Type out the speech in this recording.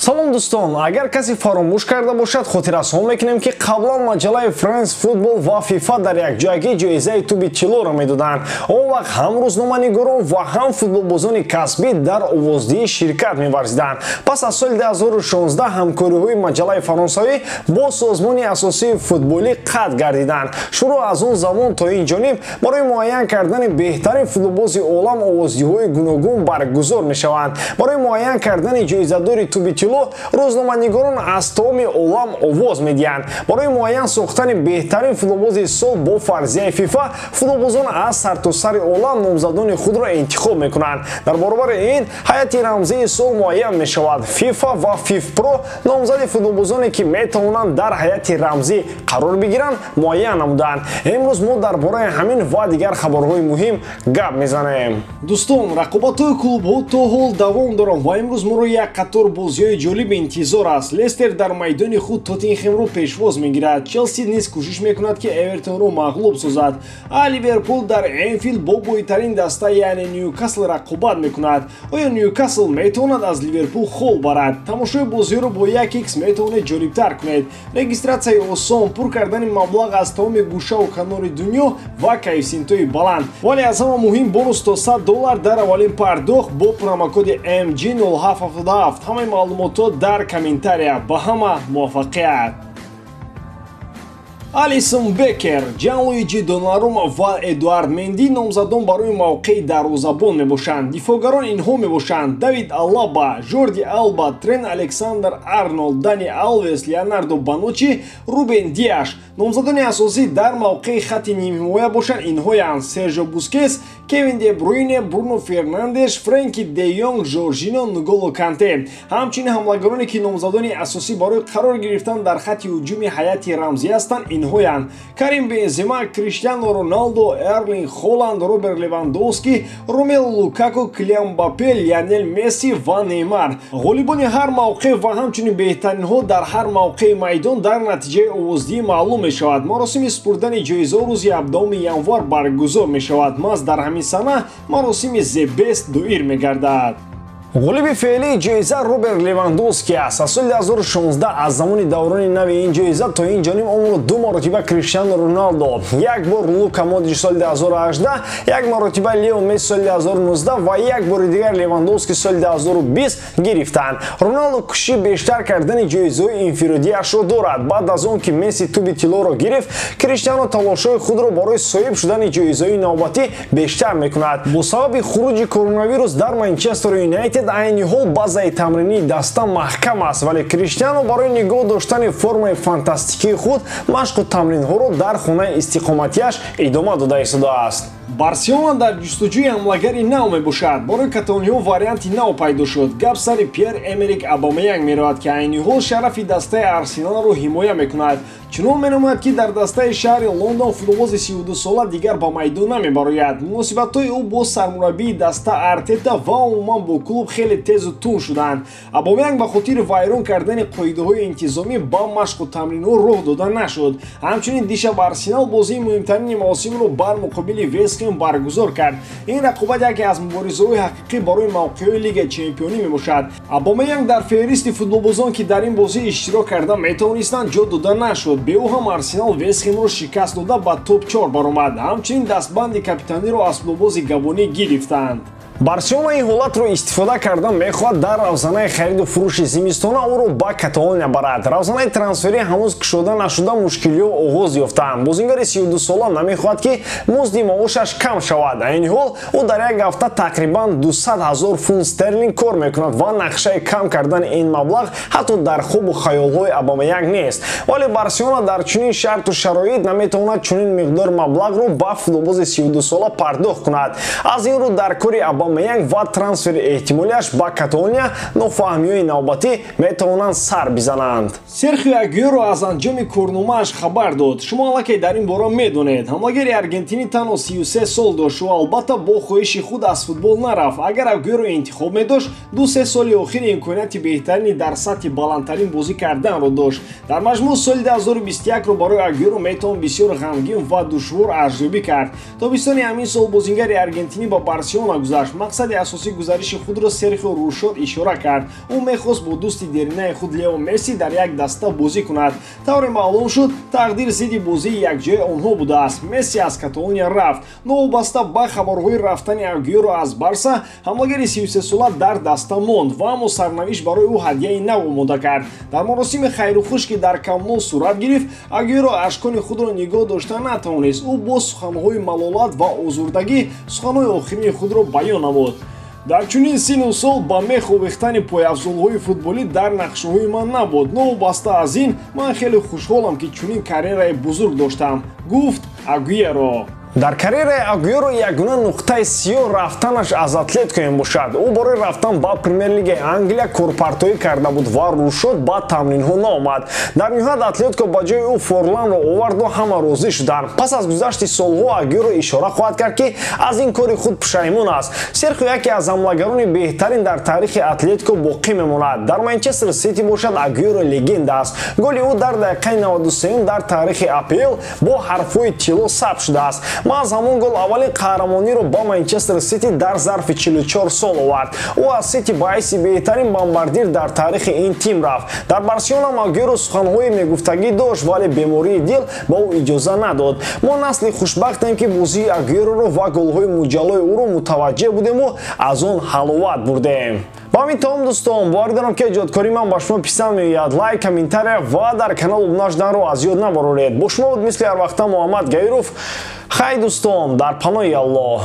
Салом дӯстон, агар касе фаромӯш карда бошад, хотиррасон мекунем, ки қаблан маҷаллаи France Football ва FIFA дар якҷоягӣ ҷоизаи тӯби тиллоро медоданд. Он вақт ҳам рӯзноманигорон ва ҳам футболбозони касбӣ дар овоздиҳӣ ширкат меварзиданд. Пас аз соли 2016 ҳамкориҳои маҷаллаи фаронсавӣ бо созмони асосии футболӣ қатъ гардиданд. Шурӯъ аз он замон то ин ҷониб барои муайян кардани беҳтарин футболбози олам овоздиҳои гуногун баргузор мешаванд. Барои муайян кардани ҷоизадори тӯби тилло рӯзноманигорон аз тамоми олам овоз медиҳанд. Барои муайян сохтани беҳтарин футболбози сол бо фарзияи FIFA футболбозон аз сартосари олам номзадони худро интихоб мекунанд. Дар баробари ин ҳайати рамзии сол муайян мешавад. FIFA ва FIFPro номзади футболбозоне ки метавонанд дар ҳайати рамзӣ қарор бигиранд муайян намуданд. Имрӯз мо дар бораи ҳамин ва дигар хабарҳои муҳим гап мезанем. Дӯстон, рақобатҳои клубҳо то ҳол давом доранд ва имрӯз моро як қатор бозиҳои ҷолиб интизор аст. Лестер дар майдони худ Тоттенхемро пешвоз мегирад. Челси низ кӯшиш мекунад, ки Эвертонро мағлуб созад. А Ливерпул дар Энфилд бо бойтарин даста, яъне Ньюкасл рақобат мекунад. Оё Ньюкасл метавонад аз Ливерпул хол барад? Тамошои бозиҳоро бо 1x метавонед ҷолибтар кунед. Регистратсияи осон, пур кардани маблағ аз тамоми гӯшаву канори дунё ва коэффисиентҳои баланд. Вале аз ҳама муҳим бонус то $100 дар аввалин пардохт бо промокоди MG0777. Ҳамаи маълумотҳо дар комментария. Ба ҳама муваффақият! Алисон Бекер, Ҷанлуиҷи Донарума ва Эдуард Менди номзадон барои мавқеи дарвозабон мебошанд. Дифоъгарон инҳо мебошанд: Давид Алаба, Жорди Алба, Трент Александр Арнолд, Дани Алвес, Леонардо Бонуччи, Рубен Диаш. Номзадони асосӣ дар мавқеи хатти нимҳимоя бошанд инҳоянд: Сержо Бускес, Кевин Де Бруйне, Бруно Фернандеш, Френки Де Йонг, Жоржино, Нголо Канте. Ҳамчунин ҳамлагароне ки номзадони асосӣ барои қарор гирифтан дар хатти ҳуҷуми ҳайати рамзӣ ҳастанд инҳоянд: Карим Бензема, Криштиано Роналдо, Эрлинг Холанд, Роберт Левандовски, Ромелу Лукаку, Килиан Мбаппе, Лионел Месси ва Неймар. Ғолибони ҳар мавқеъ ва ҳамчунин беҳтаринҳо дар ҳар мавқеи майдон дар натиҷаи овоздиҳӣ маълум мешавад. Маросими супурдани ҷоизаҳо рӯзи 17 январ баргузор мешавад. Маҳз дар ҳамин сана маросими The Best доир мегардад. Ғолиби феълии ҷоиза Роберт Левандовски аст. Аз соли 2016 аз замони даврони нави ин ҷоиза то ин ҷониб онро ду маротиба Криштиано Роналдо, як бор Лука Модрич соли 2018, як маротиба Лео Месси соли 2019 ва як бори дигар Левандовски соли 2020 гирифтанд. Роналдо кӯшиши бештар кардани ҷоизаҳои инфиродиашро дорад. Баъд аз он ки Месси тӯби тиллоро гирифт, Криштиано талошҳои худро барои соҳиб шудани ҷоизаҳои навбатӣ бештар мекунад. Бо сабаби хуруҷи коронавирус дар Манчестер Юнайтед айни ҳол базаи тамринии даста маҳкам аст, вале Криштиано барои нигоҳ доштани формаи фантастикии худ машқу тамринҳоро дар хонаи истиқоматиаш идома дода истодааст. Барселона дар ҷустуҷӯи ҳамлагари нав мебошад. Барои каталониҳо варианти нав пайдо шуд. Гап сари Пьер Эмерик Абамеянг меравад, ки айни ҳол шарафи дастаи Арсеналро ҳимоя мекунад. Чунон менамояд, ки дар дастаи шаҳри Лондон футболбози 32сола дигар ба майдон намебарояд. Муносибатҳои ӯ бо сармураббии даста Артета ва умуман бо клуб хеле тезу тунд шуданд. Абамеянг ба хотири вайрон кардани қоидаҳои интизомӣ ба машқу тамринҳо роҳ дода нашуд. Ҳамчунин дишаб Арсенал бозии муҳимтарини мавсимро бар муқобили Вестхэм баргузор кард. Ин рақобат яке аз муборизаҳои ҳақиқӣ барои мавқеъҳои Лигаи Чемпионӣ мебошад. Абамеянг дар феҳристи футболбозон, ки дар ин бозӣ иштирок карда метавонистанд, ҷо дода нашуд. Бе ӯ ҳам Арсенал Вестхемро шикаст дода ба топ-4 баромад. Ҳамчунин дастбанди капитаниро аз футболбози габонӣ гирифтанд. Барселона ин ҳолатро истифода карда мехоҳад дар равзанаи хариду фурӯши зимистона ӯро ба Каталония барад. Равзанаи трансферӣ ҳанӯз кушода нашуда мушкилиҳо оғоз ёфтаанд. Бозингари 32сола намехоҳад, ки музди маошаш кам шавад. Айни ҳол ӯ дар як ҳафта тақрибан 200 ҳазор фунт стерлинг кор мекунад ва нақшаи кам кардани ин маблағ ҳатто дар хобу хаёлҳои Абамеянг нест. Вале Барселона дар чунин шарту шароит наметавонад чунин миқдор маблағро ба футболбози 32сола пардохт кунад. Аз ин рӯ дар кори Абамеянг ва трансфери эҳтимолиаш ба Каталония нофаҳмиҳои навбатӣ метавонанд сар бизананд. Серхио Агюэро аз анҷоми корномааш хабар дод. Шумо аллакай дар ин бора медонед. Ҳамлагари аргентинӣ танҳо 33 сол дошт. Ӯ албатта бо хоҳиши худ аз футбол нарафт. Агар Агюэро интихоб медошт, 2-3 соли охир имконияти беҳтарини дар сатҳи баландтарин бозӣ карданро дошт. Дар маҷмӯъ соли 2021-ро барои Агюэро метавон бисёр ғамгин ва душвор арзёбӣ кард. Тобистони ҳамин сол бозингари аргентинӣ ба Барселона гузашт. Мақсади асосии гузариши худро Серхио Рушот ишора кард. Ӯ мехост бо дӯсти деринаи худ Лео Месси дар як даста бозӣ кунад. Тавре маълум шуд, тақдир зидди бозии якҷояи онҳо будааст. Месси аз Каталония рафт. Новобаста ба хабарҳои рафтани Агуэро аз Барса, ҳамлагари 33сола дар даста монд ва аммо сарнавишт барои ӯ ҳадияи нав омода кард. Дар маросими хайрухуш, ки дар Камп Ноу сурат гирифт, Агуэро ашкони худро нигоҳ дошта натавонист. Ӯ бо суханҳои малолат ва озурдагӣ суханҳои охирини худро баён намуд. Дар чунин сину сол ба мех овехтани пойафзолҳои футболӣ дар нақшаҳои ман набуд. Новобаста аз ин, ман хеле хушҳолам, ки чунин карьераи бузург доштам, гуфт Агуэро. Дар карьераи Агуэро ягона нуқтаи сиёҳ рафтанаш аз Атлетико мебошад. Ӯ барои рафтан ба Премер-лигаи Англия корпартоӣ карда буд ва Рушот ба тамринҳо наомад. Дар ниҳоят Атлетико ба ҷои ӯ Форланро оварду ҳама розӣ шуданд. Пас аз гузашти солҳо Агуэро ишора хоҳад кард, ки аз ин кори худ пушаймон аст. Серхио яке аз ҳамлагарони беҳтарин дар таърихи Атлетико боқӣ мемонад. Дар Манчестер Сити бошад, Агуэро легенда аст. Голи ӯ дар дақиқаи 93 дар таърихи АПЛ бо ҳарфҳои тилло сабт шудааст. Маҳз ҳамон гол аввалин қаҳрамониро ба Манчестер Сити дар зарфи 44 сол овард. Ӯ аз Сити ба ҳайси беҳтарин бомбардир дар таърихи ин тим рафт. Дар Барселона Агуэро суханҳои мегуфтагӣ дошт, вале бемории дил ба ӯ иҷоза надод. Мо насли хушбахтем, ки бозии Агуэроро ва голҳои муҷаллои ӯро мутаваҷҷеҳ будему аз он ҳаловат бурдем. Ба ҳамин тамом, дӯстон, боварӣ дорам, ки эҷодкории ман ба шумо писанд меояд. Лайк, комментария ва дар канал обуна шуданро аз ёд набароред. Бо шумо буд мисли ҳар вақта Муҳаммад Гаиров. Хай, дӯстон, дар паноҳи Аллоҳ.